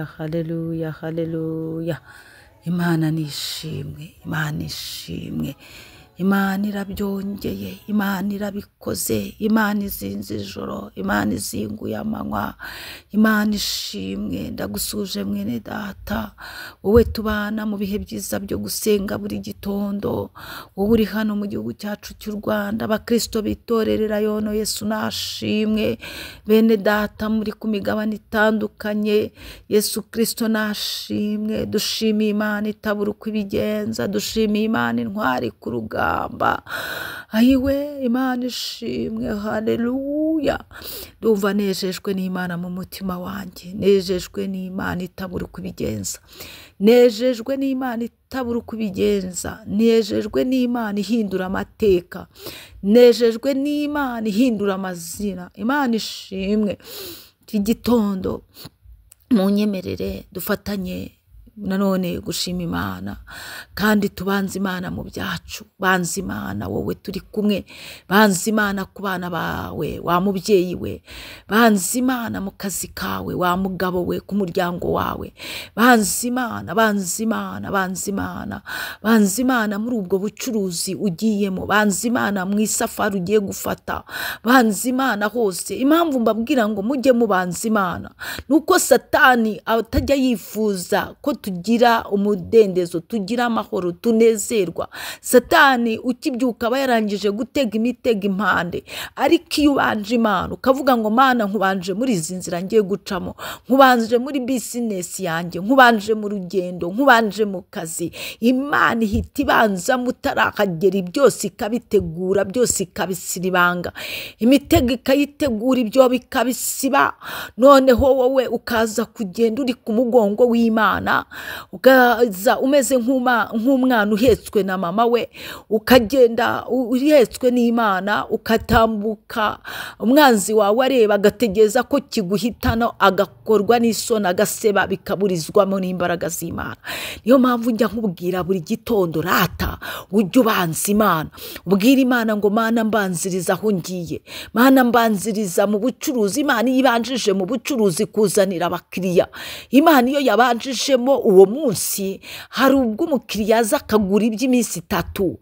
Haleluya, haleluya, haleluya. Imana nishimwe, Imana ishimwe. Imana irabyongeye, Imana irabikoze, Imana izinze ijoro, Imana izinguye amanywa, Imana ishimwe. Ndagusuje mwene data, wowe tubana mu bihe byiza byo gusenga buri gitondo, wowe uri hano mu gihugu cyacu cy'u Rwanda, abakristo bitorerera yono Yesu nashimwe, bene data muri ku migabane itandukanye, Yesu Kristo nashimwe. Dushimiye Imana itabura uko ibigenza, dushimiye Imana intwari ku rugamba. Ayiwe, Imana ishimwe, haleluya. Ndumva nejejwe n'Imana mu mutima wanjye, nejejwe n'Imana itabura uko ibigenza, nejejwe n'Imana itabura uko ibigenza, nejejwe n'Imana ihindura amateka, nejejwe n'Imana ihindura amazina. Imana ishimwe. Iki gitondo munyemerere dufatanye nanone gushima Imana, kandi tubanze Imana mu byacu. Banze Imana wowe turi kumwe, banze Imana ku bana bawe wa mubyeyi we, banze Imana mu kazi kawe wa mugabo we, ku muryango wawe, banze Imana, banze Imana, banze Imana, banze Imana muri ubwo bucuruzi ugiyemo, banze Imana mu isafari ugiye gufata, banze Imana hose. Impamvu mbabwira ngo mujye mubanza Imana nuko Satani atajya yifuza ko tugira umudendezo, tugira amahoro, tunezerwa. Satani ukibyuka aba yarangije gutega imitego impande, ariko iyo ubanje Imana ukavuga ngo Mana nkubanje muri izi nzira ngiye gucamo, nkubanje muri bizinesi yanjye, nkubanje mu rugendo, nkubanje mu kazi, Imana ihita ibanza mutarahagera, byose ikabitegura, byose ikabisiribanga, imitego ikayitegura, ibyo bikabisiba. Noneho wowe ukaza kugenda uri ku mugongo w'Imana, ukaza umeze nk'umwana uhetswe na mama we, ukagenda uhetswe n'Imana, ukatambuka umwanzi wawe areba agategereza ko kiguhitana, agakorwa n'isoni, agaseba, bikaburizwamo n'imbaraga z'Imana. Niyo mpamvu njya nkubwira buri gitondo, rata ujye ubanza Imana, ubwira Imana ngo Mana mbanziriza aho ngiye, Mana mbanziriza mu bucuruzi. Imana iyo ibanjije mu bucuruzi kuzanira abakiriya, Imana iyo yabanjijemo uwo munsi, hari ubwo umukiriya aza akagura iby'iminsi itatu.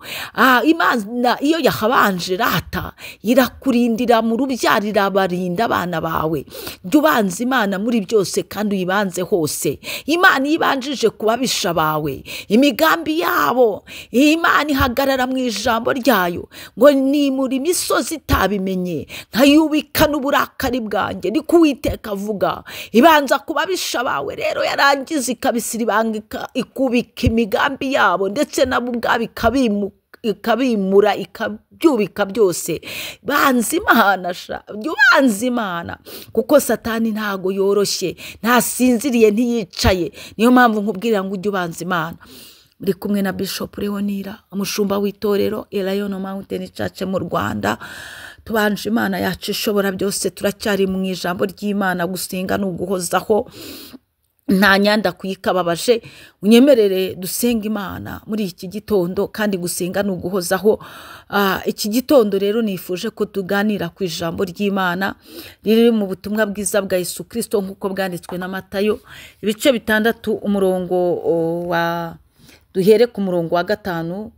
Imana iyo yahabanje rata irakurindira mu rubyaro, irabarinda abana bawe. Jya ubanza Imana muri byose kandi uyibanze hose. Imana iyo ibanjije ku babisha bawe, imigambi yabo, Imana ihagarara mu ijambo ryayo ngo nimura imisozi itabimenye, nkayubika n'uburakari bwanjye, niko Uwiteka avuga. Ibanza ku babisha bawe rero, yarangiza ikabisiribanga, ikubika imigambi yabo, ndetse nabo ubwabo ikabimura, ikabyubika byose. Banza Imana sha, jya ubanza Imana, kuko Satani ntago yoroshye, ntasinziriye, ntiyicaye. Niyo mpamvu nkubwira ngo ujye ubanza Imana. Muri kumwe na Bishop Leonira, umushumba w'itorero Elayono Mountain Church mu Rwanda. Tubanje Imana yacu ishobora byose, turacyari mu ijambo ry'Imana. Gusenga ni uguhozaho, nta nyanda kuyikababaje. Unyemerere dusenga Imana muri iki gitondo, kandi gusenga ni uguhozaho. Iki gitondo rero nifuje ko tuganira ku ijambo ry'Imana riri mu butumwa bwiza bwa Yesu Kristo nk'uko bwanditswe na Matayo, ibice 6, umurongo wa duhere ku murongo wa 5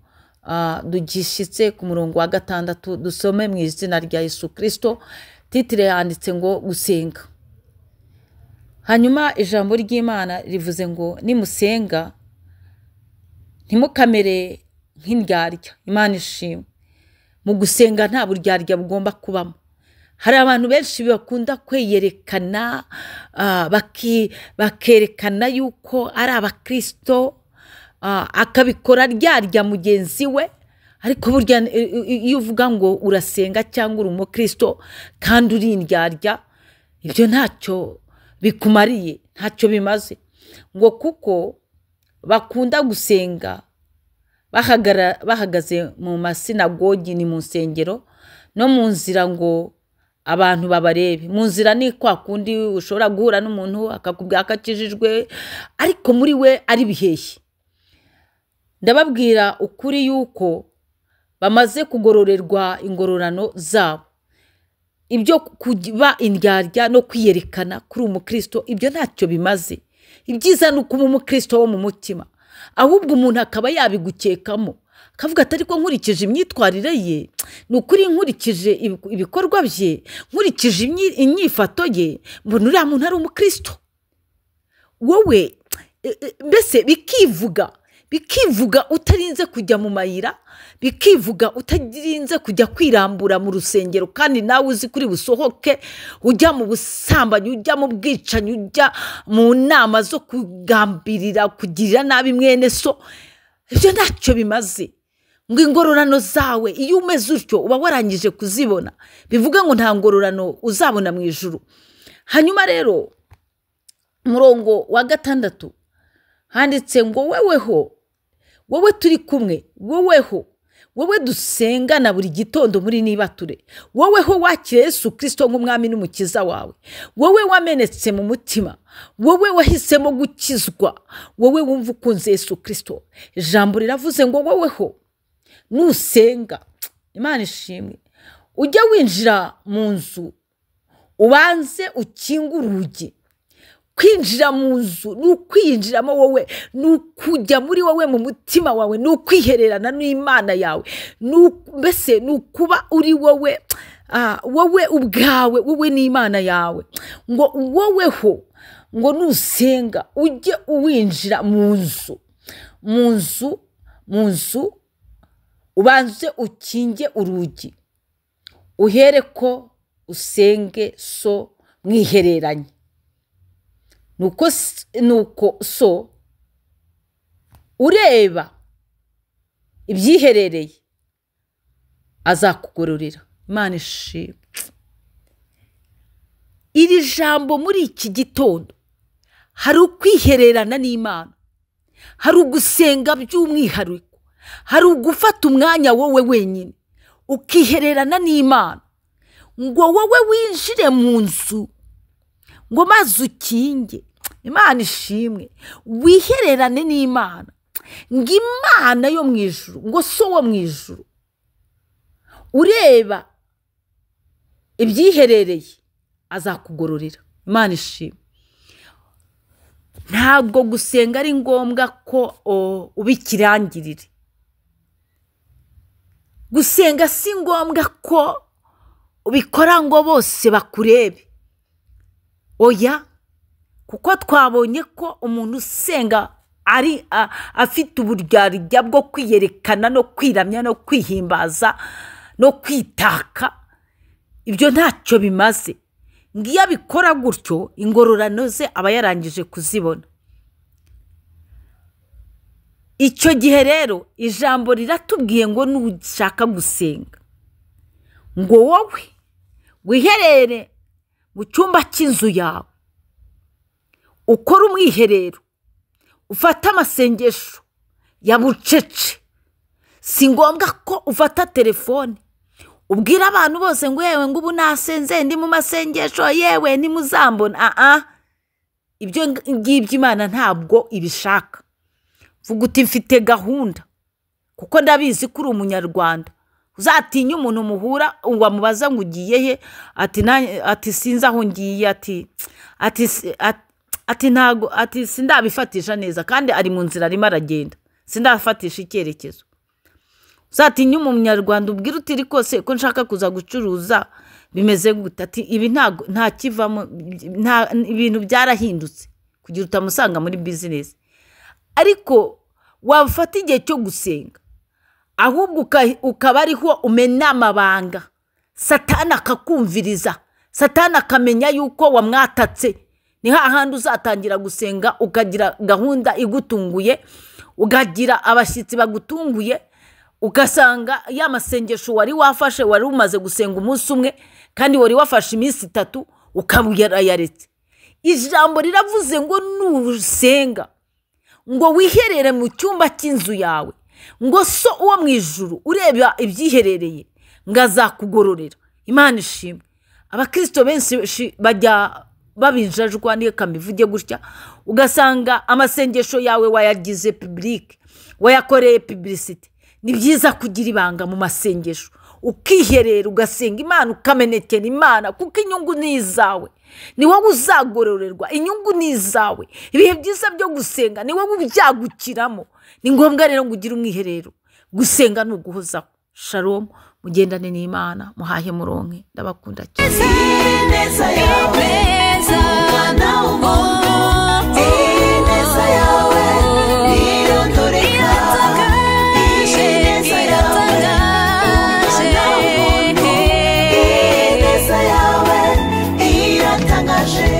dugishyitse ku murongo wa 6, dusome mu izina rya Yesu Kristo. Titire yanditse ngo gusenga. Hanyuma ijambo ry'Imana rivuze ngo nimusenga ntimukamere nk'indyarya. Imana ishimwe. Mu gusenga nta buryarya bugomba kubamo. Hari abantu benshi bakunda kweyerekana, bakerekana yuko ari abakristo, akabikora ryarya mugenzi we. Ariko burya iyo uvuga ngo urasenga cyangwa uri umukristo kandi uri indyarya, ibyo ntacyo bikumariye, ntacyo bimaze. Ngo kuko bakunda gusenga bahagaze mu masinagogi, ni mu nsengero no mu nzira, ngo abantu babarebe. Mu nzira ni kwa kundi ushobora guhura n'umuntu akakubwira ko akijijwe, ariko muri we ari bihehe. Ndababwira ukuri yuko bamaze kugororerwa ingororano zabo. Ibyo kuba indyarya no kwiyerekana kuri umukristo, ibyo ntacyo bimaze. Ibyiza ni ukuba umukristo wo mu mutima, ahubwo umuntu akaba yabigukekamo akavuga ati ariko nkurikije imyitwarire ye, ni ukuri nkurikije ibikorwa bye, nkurikije inyifato ye, mbona uriya muntu ari umukristo. Wowe mbese bikivuga utarinze kujya mu mayira, bikivuga utarinze kujya kwirambura mu rusengero, kandi nawe uzi kuri busohoke ujya mu busambanyi, ujya mu bwicanyi, ujya mu nama zo kugambirira kugirira nabi mwene so. Ibyo ntacyo bimaze. Ngo ingororano zawe iyo umeze utyo uba warangije kuzibona, bivuga ngo nta ngororano uzabona mu ijuru. Hanyuma rero umurongo wa 6 handitse ngo weweho, wowe turi kumwe, woweho, wowe dusengana buri gitondo muri nibature, woweho wakiriye Yesu Kristo nk'umwami n'umukiza wawe, wowe wamenetse mu mutima, wowe wahisemo gukizwa, wowe wumva ukunze Yesu Kristo. Ijambo riravuze ngo woweho nusenga, Imana ishimwe, ujya winjira mu nzu ubanze ukinge urugi. Kwinjira mu nzu ni ukwinjiramo wowe, ni ukujya muri wowe mu mutima wawe, ni ukwihererana n'Imana yawe, mbese ni ukuba uri wowe, wowe ubwawe, wowe n'Imana yawe. Ngo woweho, ngo nusenga ujye uwinjira mu nzu, mu nzu, mu nzu, ubanze ukinge urugi, uhere ko usenge so mwihereranye. Nuko so ureba ibyiherereye azakugororera. Imana ishimwe. Iri jambo muri iki gitondo hari ukwihererana n'Imana, hari ugusenga by'umwihariko, hari ugufata umwanya wowe wenyine ukihererana n'Imana, ngo wowe winjire mu nzu, ngo maze ukinge. Imana ishimwe, wihererane n'Imana, ngo Imana yo mu ijuru, ngo so wo mu ijuru ureba ibyiherereye azakugororera. Imana ishimwe. Ntabwo gusenga ari ngombwa ko ubikirangirire. Gusenga si ngombwa ko ubikora ngo bose bakurebe. Oya, kuko twabonye ko umuntu usenga ari afite uburyarya bwo kwiyerekana no kwiramya no kwihimbaza no kwitaka, ibyo ntacyo bimaze. Ngo iyo abikora gutyo ingororano ze aba yarangije kuzibona. Icyo gihe rero ijambo riratubwiye ngo nushaka gusenga, ngo wowe wiherere mu cyumba cy'inzu yawe, ukore umwiherero, ufate amasengesho ya bucece. Si ngombwa ko ufata telefone ubwira abantu bose ngo yewe ngo ubu nasenze ndi mu masengesho, yewe ntimuzambona. Ibyo ngibyo Imana ntabwo ibishaka. Vuga uti mfite gahunda, kuko ndabizi ko uri umunyarwanda. Uzatinya umuntu muhura wamubaza ngo ugiye he, ati sinzi aho ngiye, ati ntago, ati sindabifatisha neza, kandi ari mu nzira arimo aragenda, sindafatisha icyerekezo. Uzatinya umunyarwanda ubwira uti rikose ko nshaka kuza gucuruza bimeze gute, ati ibi ntago nta kivamo, ibintu byarahindutse, kugira utamusanga muri business. Ariko wafata igihe cyo gusenga, ahubwo ukaba ariho umena amabanga, Satani akakumviriza, Satani akamenya yuko wamwatatse. Ni hahandi uzatangira gusenga ukagira gahunda igutunguye, ukagira abashyitsi bagutunguye, ugasanga ya masengesho wari wafashe wari umaze gusenga umunsi umwe kandi wari wafashe iminsi 3 ukaba yarayaretse. Ijambo riravuze ngo nusenga, ngo wiherere mu cyumba cy'inzu yawe, ngo so uwo mu ijuru ureba ibyiherereye ngo azakugororera. Imana ishimwe. Abakristo benshi bajya babinjajwa, niyo mbivuge gutya, ugasanga amasengesho yawe wayagize public, wayakoreye publicity. Ni byiza kugira ibanga mu masengesho, ukiherera ugasenga Imana, ukamenekera Imana, kuko inyungu ni izawe. Ni wowe uzagororerwa, inyungu ni izawe. Ibihe byiza byo gusenga ni wowe ubyagukiramo. Ni ngombwa rero ngo ugire umwiherero. Gusenga ni uguhozaho. Shalom, mugendane n'Imana, muhahe muronke. Ndabakunda cyane. Ineza yawe, umwana w'umuntu.